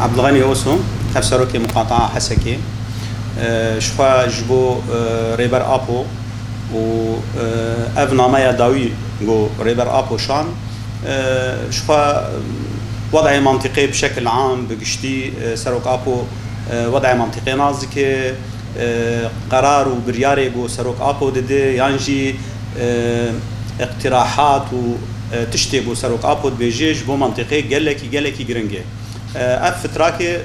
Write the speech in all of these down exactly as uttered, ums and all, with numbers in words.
Abdulganî Oso, Hevserokê Muqataa Hesekê, e, ji xwe ji bo, e, Rêber Apo û, e, ev nameya dawî ku Rêber Apo şand, e, ji xwe wedayê mantîqê bi şekil am, bi giştî, e, Serok Apo, e, wedayê mantîqê nas dike, e, qerar û biryarê ku Serok Apo dide, yan jî, e, îqtirahat û, e, tiştê ku Serok Apo dibêje ji bo mantîqê gelekî, gelekî giring e. E, ev fitrakê, e,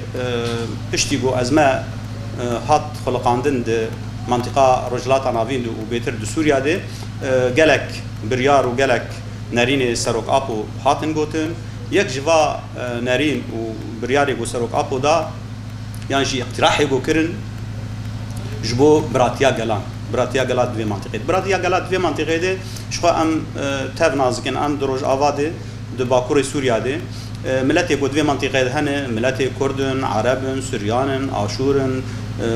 piştî ku ezme, e, hat xuliqandin di mantîqa Rojhilata Navîn de û bêtir di Sûriya de, e, gelek biryar û gelek nerînê Serok Apo hatin gotin. Yek ji va, e, nerîn û biryarê ku Serok Apo da, yan jî îqtirahê ku kirin, ji bo biratiya gelan. Biratiya gela di vê mantîqê de. Biratiya gela di vê mantîqê de ji xwe em, e, tev nas dikin, em di Rojava de, di Bakurê Sûriya de, e, miletê ku di vê mantîqê de hene, miletê Kurd in, Ereb in, Suryan in, Aşûr in, e,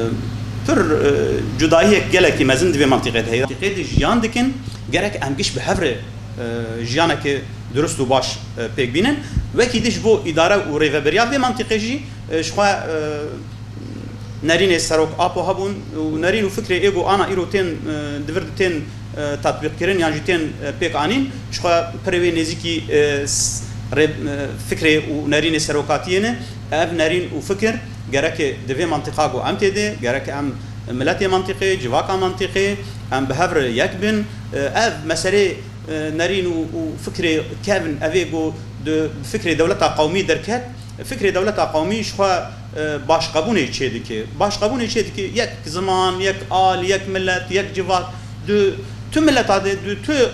pir, e, cudahiyek gelekî mezin di vê mantîqê de heye. Mantîqê de jiyan dikin, gerek em giş bi hev re, e, jiyaneke dirust û baş, e, pêk bînin. Wekî din ji bo îdare û rêveberiya vê mantîqê jî, e, ji xwe, e, nerînê Serok Apo hebûn û nerîn û fikrê ê ku ana îro tên, e, di vir de tên, e, tatbîqkirin yan jî tên, e, pêk anîn, ji xwe pirê wê nêzîkî, e, s-, rê-, e, fikrê û nerînê serokatiyê ne. Ev nerîn û fikir gereke di vê mantîqa ku em tê de, gereke em miletê mantîqê, civaka mantîqê, em bi hev re yek bin. E, ev meselê, e, nerîn û, û fikrê kevin, evê ku di fikrê dewleta qewmî derket, fikrê dewleta qewmî ji xwe, e, başqebûnê çêdike. Başqebûnê çêdike yek ziman, yek al, yek milet, yek civak. Di tu mileta de, di tu, e,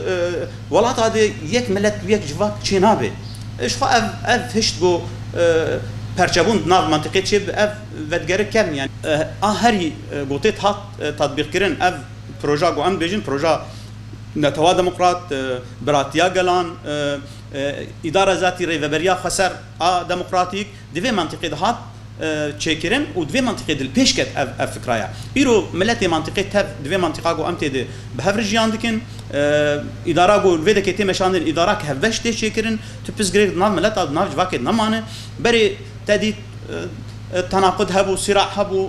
welata de yek milet û yek civak çênabe. E, ji xwe ev, ev hişt ku, e, perçebûn di nav mentiqê çêbe, ev vedigere kevn, yani. E, a herî, e, gotê hat, e, tatbîqkirin, ev proja ku em dibêjin, proja netewa demokrat, e, biratiya gelan, e, e, îdara zatî rêveberiya xweser a demokratîk di vê mentiqê de hat, e, çêkirin û di vê mentiqê de li pêş ket ev, ev fikraya. Îro miletê mentiqê tev di vê mentiqa ku em tê de bi hev re jiyan dikin, e, îdara ku li vê dekê tê meşandin, îdara ki hevbeş tê çêkirin, tu pirsgirêk di nav mileta, di nav civakê de nemane. Berê te dît, e, e, tenaqud hebû, sîra hebû,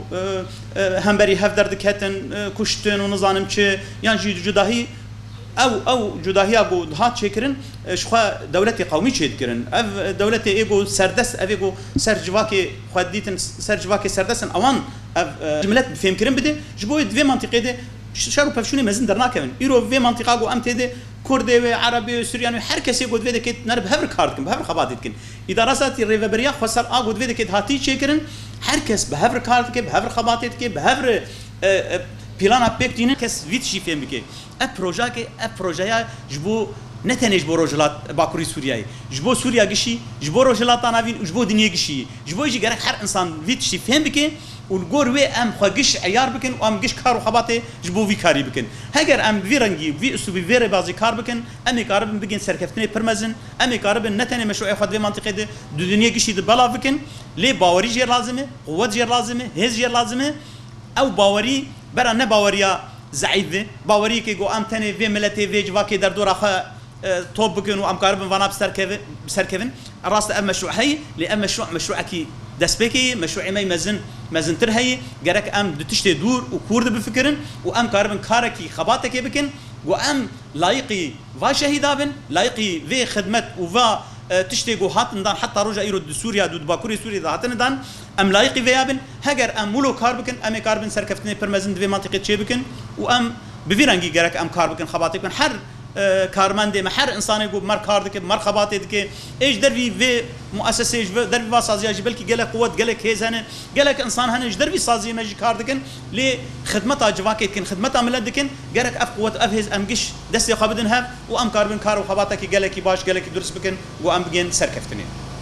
e, e, hemberî hev derdiketin, e, kuştin û nizanim çi, yan jî cudahî, ew, ew cudahiya ku dihat çêkirin, e, ji xwe dewletê qewmî çêdikirin. Ev, e, dewletê ê ku serdest, ev ê ku ser civakê xwe dîtin, ser civakê serdest in, ewan ev, e, ji milet bi fêmkirin bide. Ji bo wê di vê mantîqê de ş-, şer û pevçûnê mezin dernakevin. Îro vê mantîqa ku em tê de Kurdê wê, Erebê wê, Suryanê wê, her kesê ku di vê dekê ne bi hev re kar dikin, bi hev re xebatê dikin. Îdara Zatî Rêveberiya Xweser a ku di vê dekê de hatî çêkirin, her kes bi hev re kar dike, bi hev re xebatê dike, bi hev re, e, e, plana pêk tînin, kes vî tişî fêm bike. Ev projeyeke, ev projeya ji bo, ne tenê ji bo Rojhilat, Bakurî Sûriyeyê, ji bo Sûriya gişî, ji bo Rojhilata Navîn û ji bo dinyê gişî. Ji bo jî gerek her insan vî tiştî fêm bike û li gor wê em xwe giş eyar bikin û em giş kar û xebatê ji bo vî karî bikin. Heger em bi vî rengî, vî uslûbî, vê rêbazî kar bikin, em ê karibin bigên serkeftinê pir mezin, em ê karibin ne tenê meşruê xwe di vê mantîqê de di dinyê gişî de belav bikin, lê bawerî jê lazim e, quwet jê lazim e, hêz jê lazim e. Ew bawerî bera ne baweriya zeîf be, baweriyekê ku em tenê vê miletê, vê civakê derdora xwe, e, top bikin û em karibin vana bi ser keve-, bi ser kevin. Rast e, ev meşrû heye, lê ev meşrû, meşrûekî destpêkê ye, meşrûê me yê mezin, mezintir heye. Gerek em di tiştê dûr û kûr de bifikirin û em karibin karekî, xebatekê bikin ku em layiqî va şehîda bin, layiqî vê xidmet û va, e, tiştê ku hatin dan heta roja îro di Sûriya de û di Bakurê Sûriyê de hatine dan, em layiqî vêya bin. Heger em wilo kar bikin, em ê karibin serkeftinê pir mezin di vê mantîqê çê bikin û em bi vî rengî gerek em kar bikin, xebatê bikin. Her, e, karmendê me, her insanê ku bi me re kar dike, bi me re xebatê dike, ê ji dervî vê mueseseyê, ji dervî va saziya jî belkî gelek quwet, gelek hêz hene. Gelek insan hene ji dervî saziyê me jî kar dikin, lê xidmeta civakê dikin, xidmeta milet dikin, gerek ev quwet, ev hêz em giş destê xwe bidin hev û em karibin kar û xebatekî gelekî baş, gelekî durist bikin û em bigên serkeftinê.